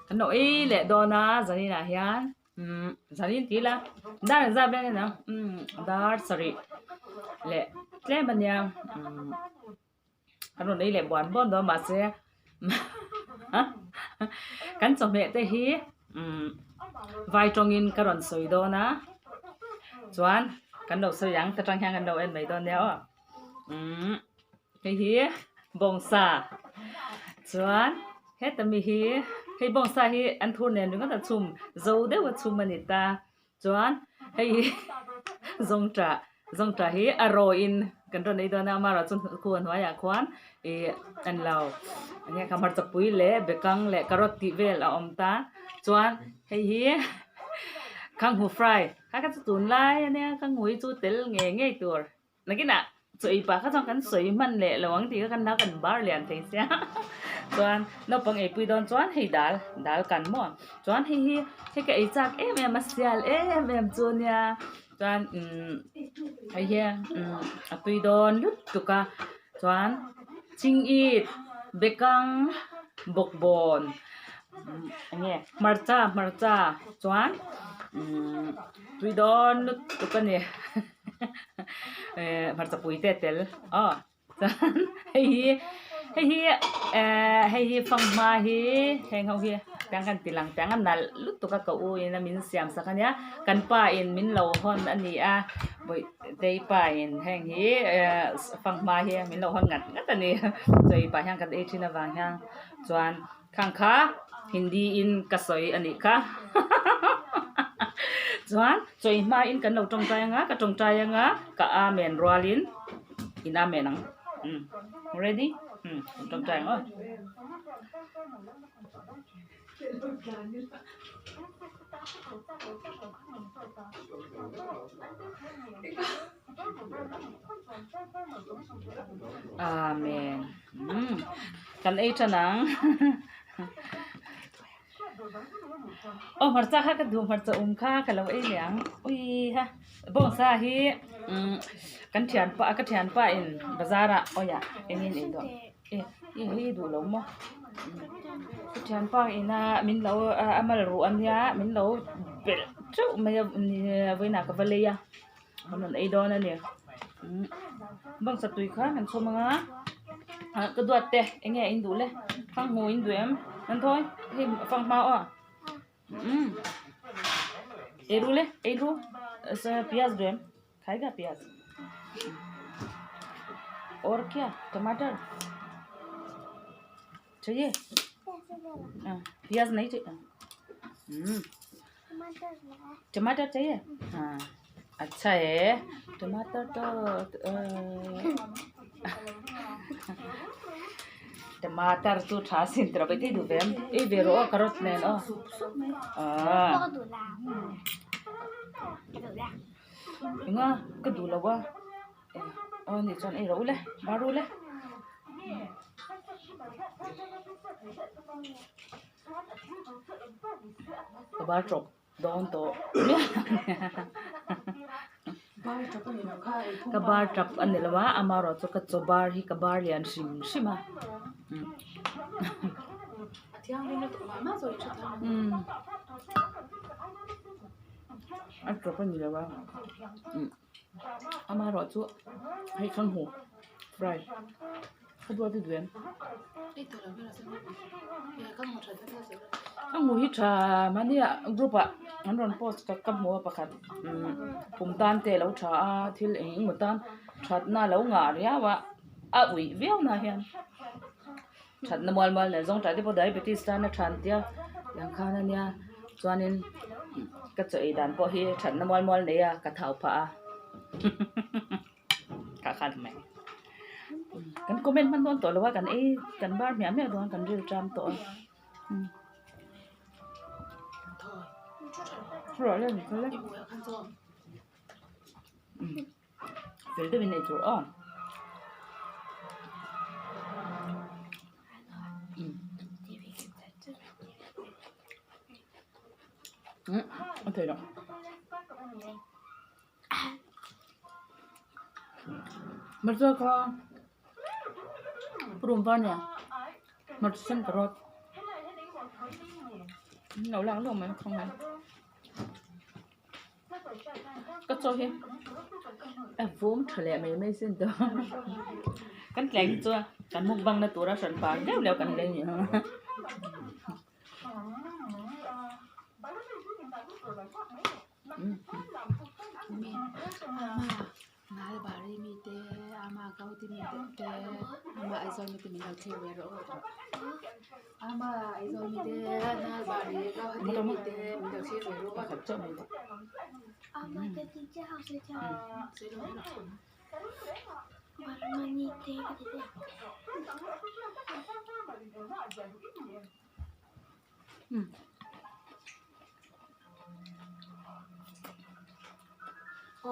Kan lo ei leh dawn a zaninah hian umm zanin tih ila dar engzat vel nge niang umm dar sarih leh tlem a nia umm kan rawn ei leh buan buan dawn mahse kan chawhmeh te hi umm vai tawngin ka rawn sawi dawn a chuan kan lo sawi ang ta tang hian kan lo en mai dawn nia aw umm hei hi bawngsa chuan heta mi hi hei bawngsa hi an thur nen ringawt a chhum zo deuh a chhum a ni ta chuan hei hi zawngṭah zawngṭah hi a rawin kan rawn ei dawn a amaherawhchu khu a hnuaiah khuan ih an lo eng nge kha hmarcha pui leh bekang leh carrot tih vel a awm ta chuan hei hi khanghu fry kha kha chu tunlai ania khanghu hi chu tel ngei ngei tur. Nakinah chaw ei pah kha chuan kan sawi hman leh lo ang tih kha kan la kan bar lian thei sia chuan naupang eipui dawn chuan hei dal dal kan maw chuan hei hi hei ka ei chak em em a sial em em chu nia chuan umm hei hi umm a tui dawn lutuk a chuan chingit bekang bawkbawn eng nge hmarcha hmarcha chuan umm tui dawn lutuk a ni. Eh hmarcha pui te a tel aw chuan hei hi hei hi eh hei hi fanghma hi heng ho hi tiang kan ti lang tiang a nalh lutuk a ka u in a min siam sak a nia kan pa in min lo hawn a ni a bawihtei pa in heng hi eh fanghma hi min lo hawn ngat ngat a ni chawi pah hian kan ei thin avang hian chuan Khang kha Hindi in ka sawi a nih kha. Chuan chawi hmain kan lo tawngtai anga, ka tawngtai anga ka amen rualin in amen ang. Umm ready? Umm kan tawngtai ang aw. Amen. Umm kan ei tan ang aw hmarcha kha ka duh hmarcha um kha ka lo ei leh ang ui ha bawngsa hi umm kan thianpa ka thianpa in bazar ah awi ah eng in ei dawn e i hi duh lo maw ka thianpa ina min lo a mal ruh ania min lo belh teuh mai a vawiinah ka va lei a. An rawn ei dawn a ni umm bawngsa tui kha kan chhawm ang a ah ka duat te eng nge in duh le fanghmu in duh em an thawi hei fanghma aw umm ei ru le ei ru piyaz duh em khai ka piyaz aur kya tomato chahiye piyaz nahi chahiye umm टमाटर चाहिए हाँ अच्छा है टमाटर तो टमाटर chu tha sin tawh bai thei duh ve em ei ve rawh aw carrot nen aw ah enga ka duh lo a aw ni chuan ei rawh u le bar u le. Ka bar tawp dawn tawh ka bar tap a ni lo a amaherawh chu ka chaw bar hi ka bar lian hrim hrim a a tawp a ni lo a amaherawh chu hei kha hmu fry. Ka duat i duh em? Ka hmu hi tha mahni ah group ah an rawn post ka ka hmu a pakhat umm kum tan te alo tha a thil eng emaw tan thatna alo ngah riau a a uih viau na hian thatna mual mual nen zawng tah te pawh diabetes tan a tha an tia tiang khan ania chuanin ka chaw ei dan pawh hi thatna mual mual nei a ka thau phah a. Kha khan mai kan comment hman dawn tawh lo a kan ei kan bar hmiah hmiah dawn kan ril ṭam tawh a fel deuhin ei tur aw. A thei lo. Hmarcha kha purun var nia hmarcha sen ka rawt. Lo lak lawk mai khawng hian ka chaw hi a vawm tha leh mai mai sin tawh kan tlai hi chuan kan mukbang na tura hran par deuh deuh kan lei ni ang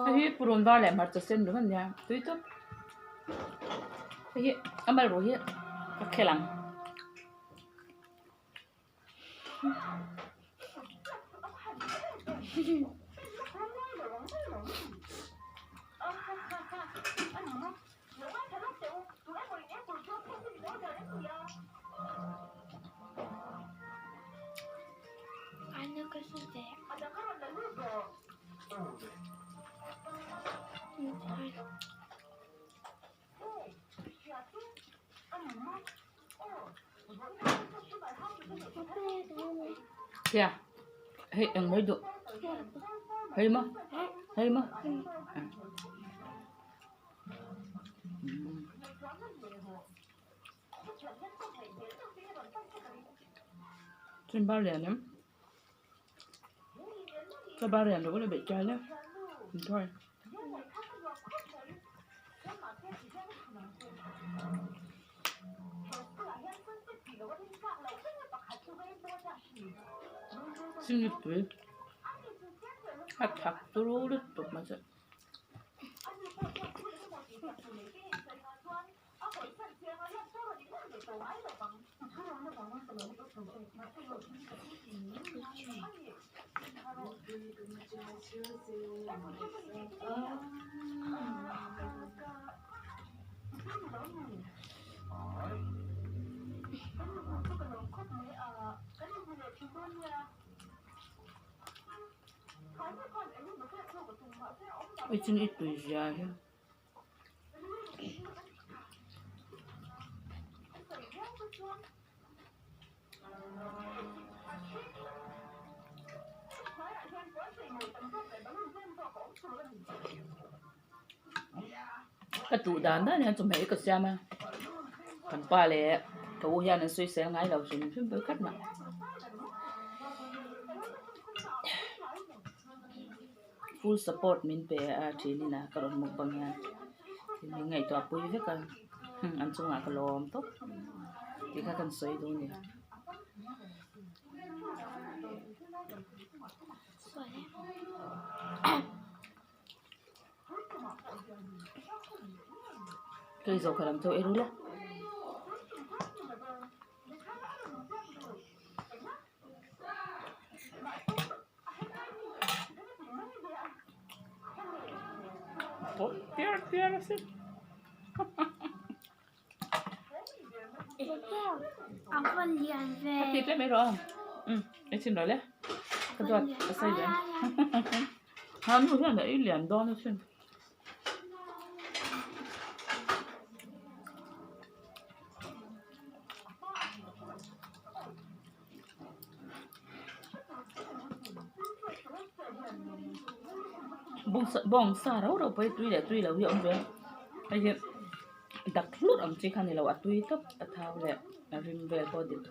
Hei hi purun var leh hmarcha sen ringawt a nia tui tawp hei hi a mal ruh hi ka khel ang. Kìa, hei eng mai duh. Hei maw, hei maw. Chin bar lian em. Cho bar lian đâu có là bị chơi đấy. Thôi. Sin tui a thak turu lutuk mai chu. Hei chu ni tui zia hi. Ka duh dan dan hian chawhmeh hi ka siam a kan pa leh ka u hian an sawisel ngai lo hrim hrim ber khat mah. Full support min pe a thin in a ka rawn mukbang hian min ngaihtuah pui vek a an chungah ka lawm tawp tih kha kan sawi duh a ni. Hei zawh khat ang chu ei rul a. Tawp piar piar a sin. Ka ti tlem erawh a. Um, ei chhin rawh le. Ka duat ka sawi leh. Ha nu hian a ei lian dawn a sin. Bawng sa rau rau pawh hi tui leh tui lo hi a awm ve a hei hi dak hlut ang chi kha a ni lo a tui tawp a thau leh a rim vel pawh a dik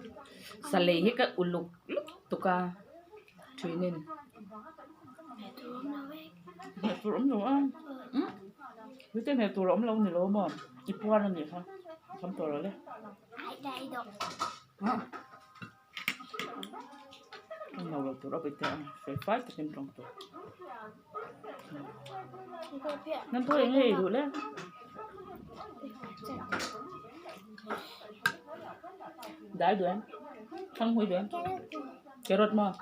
sa lei hi ka uluk lutuk a thinin hmeh tur awm lo a umm hmeh tur a awm lo ni lo maw i puar a nih kha kham tawh lo le. Englo lo tur a be teh ang fel fai takin tawng tur. Nan pawh eng nge ei duh le? Dal duh em? Thang hui duh em? Carrot maw?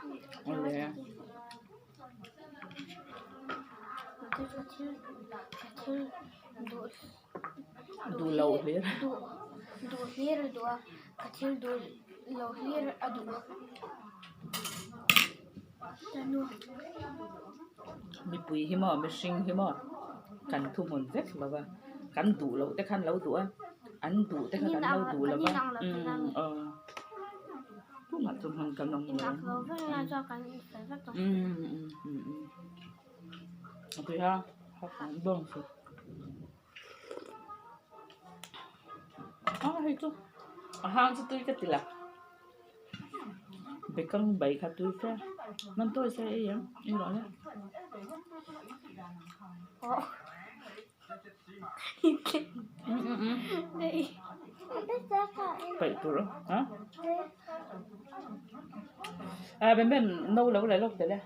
Awle. Duh lo hlir. Duh hlir a duh a, ka thil duh lo hlir a duh. Mipui hi maw mihring hi maw kan thuhmun vek lo va kan duh loh te khan lo duh a an duh te kha kan lo duh lo va umm aw tumah chu hman kan awm lo umm umm umm a tui a bawng chu a hei chu a hang chu tui ka ti la. Bekang bai kha tui fe man tawi se ei ang ei rawh le. Paih tur a ha a bem bem no lo leh lawk tel e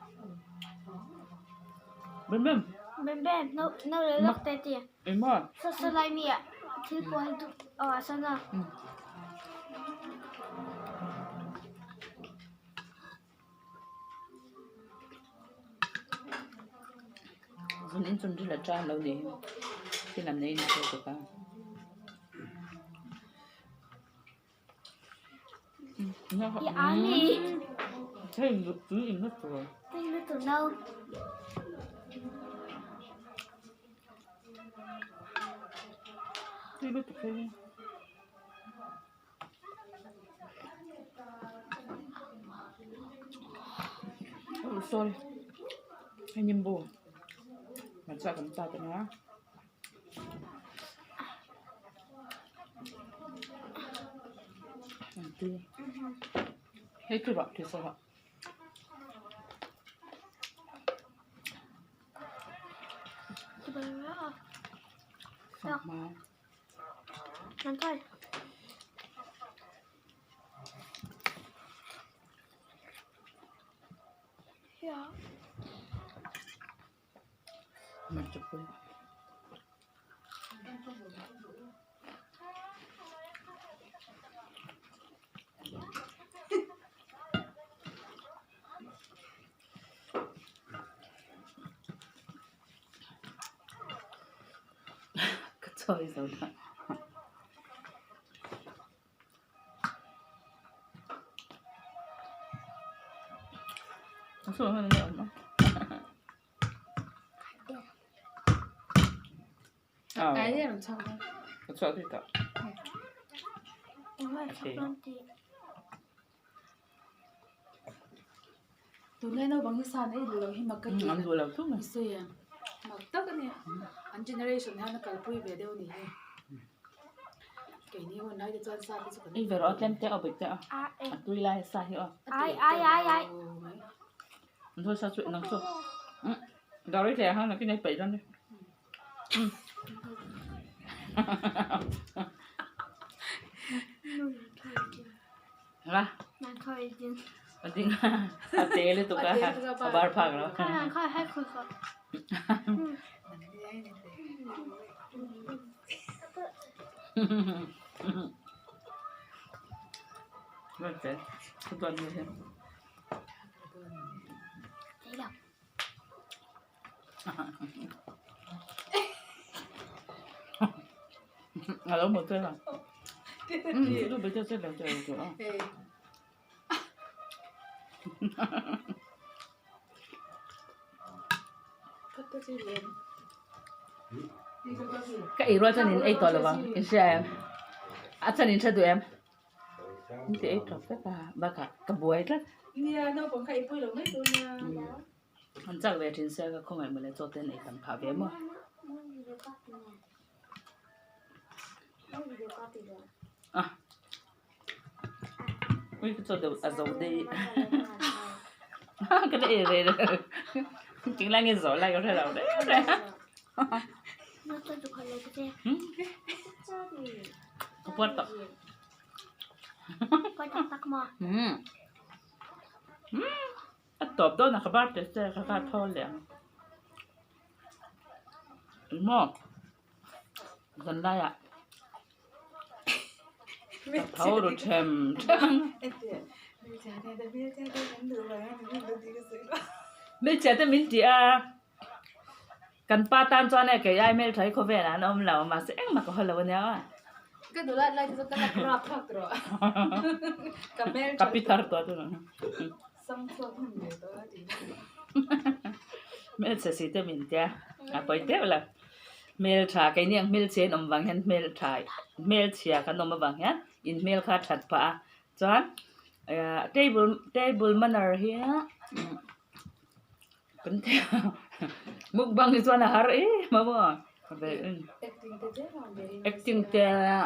bem bem bem bem no no leh lawk te ti engmaw saw lai mi ah thil pawl duh a sawn a. Zun in chun ril a tan lo ni thil an nei nasa bawk a hei tui in na tur tui lutuk hei. Oh sorry hei nimbu hmarcha kan tat ania hei chu rah thei saw rah. Ka chawi zo ta. Tunlai naupang hi sa nei duh lo hi mak ka ti An duh lo thung mai. Sawi ang mak tak a ni. An generation hian a kalpui ve deuh a ni hi. Keini hun lai te chuan sa te chu kan Ei ve rawh a tlem te aw bawih te a. A tui lai sa hi aw. Ai ai ai ai. An thawi sa chu nang chu. Dawr i tleh ang nakin ei peih dawn nia. La. A ding a te lutuk a a bar phak lo. A lo hmu che a Ka ei rual chuan in ei tawh lo vang in hria em a chuan in hre duh em in ti ei tawp vek a bakah ka buai tlat. An chak ve thin sia ka khawngaih mawle chaw te an ei tam phah ve maw. A ui ka chaw deuh a zo daih ka la ei rei rei tinglai nge zawh lai ka hre lo reng reng ka puat tawh A tawp dawn a ka bar tel che ka kha thawl leh ang emaw zan laiah ka tho ru them them ang hmeichhia te min ti a kan pa tan chuan e kei ai hmeltha hi khawvelah an awm lo mahse engmah ka haw lo ania aw. Ka pi thar tawh chu. Hmelchhe si te min tia a pawi teuh lo hmeltha keini ang hmelchhe in awm vang hian hmeltha hmelchhia kan awm avang hian in hmel kha a that phah a chuan table table manner hi kan mukbang hi chuan a har em a maw acting te a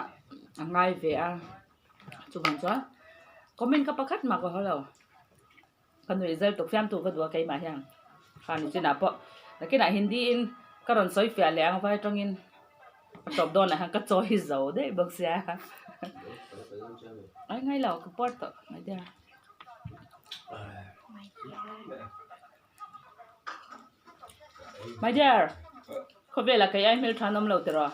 ngai ve a chuvang chuan comment kha pakhat mah ka haw lo. Ka nuih zel tuk fiam tu ka duh a keimah hian kha ni chinah pawh nakinah hindi in ka rawn sawi fiah leh ang vai tawngin a tawp dawnah hian ka chawi zo daih bawk sia ai ngai lo ka puar tawh mai der my dear khawvelah kei ai hmeltha an awm lo tiraw.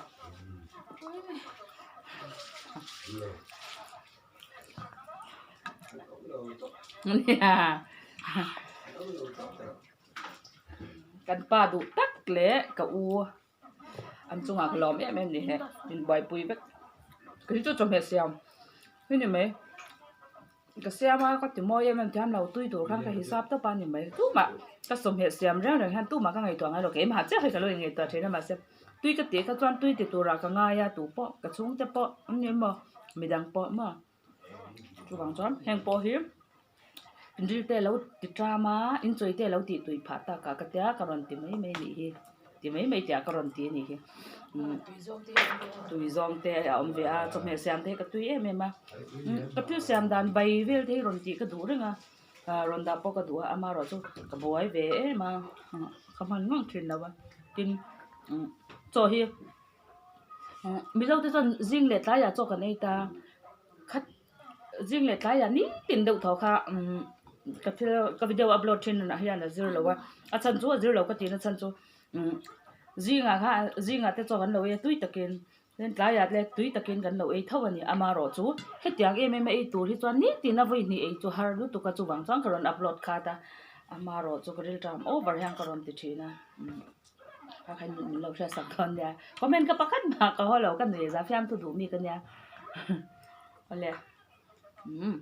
Kan pa duh tak leh ka u an chungah ka lawm em em ni he min buaipui vek kei chu chawhmeh siam hi ni mai ka siam a ka ti mawi em em thiam lo tui tur khan ka hisap tawp a ni mai tumah ka chawhmeh siam reng reng hian tumah ka ngaihtuah ngai lo keimah chiah hi ka lo inngaihtuah thin a mahse. Tui ka tih kha chuan tui ti turah ka ngai a tu pawh ka chhungte pawh an ni emaw midang pawh maw chuvang chuan heng pawh hi inril te lo ti ṭam a inchawih te lo tih tui phah tak ah ka tia ka rawn ti mai mai anih hi ti mai mai tih ah ka rawn ti anih hi tui zawng te a awm ve a chawhmeh siam te hi ka tui em em a ka thil siam dan bai vel te hi rawn tih ka duh reng a ah rawn dah pawh ka duh a amaherawh chu ka buai ve em a ka hman ngang thin lo a tin chaw hi mizo te chuan zing leh tlaiah chaw kan ei ta khat zing leh tlaiah nitin deuh tho kha ka thil ka video upload thin ah hian a zir lo a a chhan chu a zir lo ka tihna chhan chu zingah kha zingah te chaw kan lo ei a tui takin. Chuan tlaiah te tui takin kan lo ei tho a ni. Amaherawh chu hetiang em em a ei tur hi chuan nitin a vawi hnih ei chu har lutuk a chuvang chuan ka rawn upload khat a. Amaherawh chu ka rilṭam over hian ka rawn ti ṭhin a. Kha kha min lo hriat sak dawn nia. Comment ka pakhat mah ka haw lo ka nuih za fiamthu duh mi ka nia. Awle umm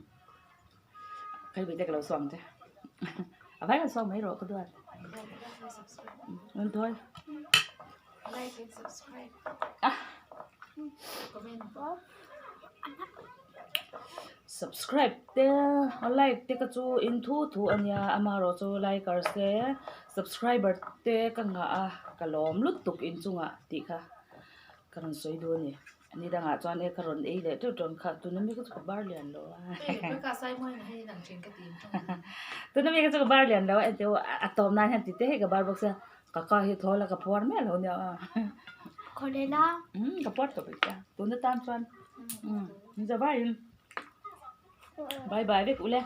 Khawi te ka lo sawi ang che. A vai han sawi mai rawh ka duat. Rawn thawi. Like and subscribe. Ah. Comment. Subscribe te like te ka chu in thu thu ania amaherawh chu likers te subscriber te ka nghah a ka lawm lutuk inchungah tih kha ka rawn sawi duh a ni. Ni dangah chuan e ka rawn ei leh teuh teuh ang kha tuna mi ka chu ka bar lian lo a. Tuna mi ka chu ka bar lian lo a enteh a tawp nan hian tite hei ka bar bawk sia ka ka hi thawl a ka phuar miah lo nia aw. Khawlela. Umm ka phuar tawp sia tuna tan chuan umm ni zavaiin bye bye vek ule.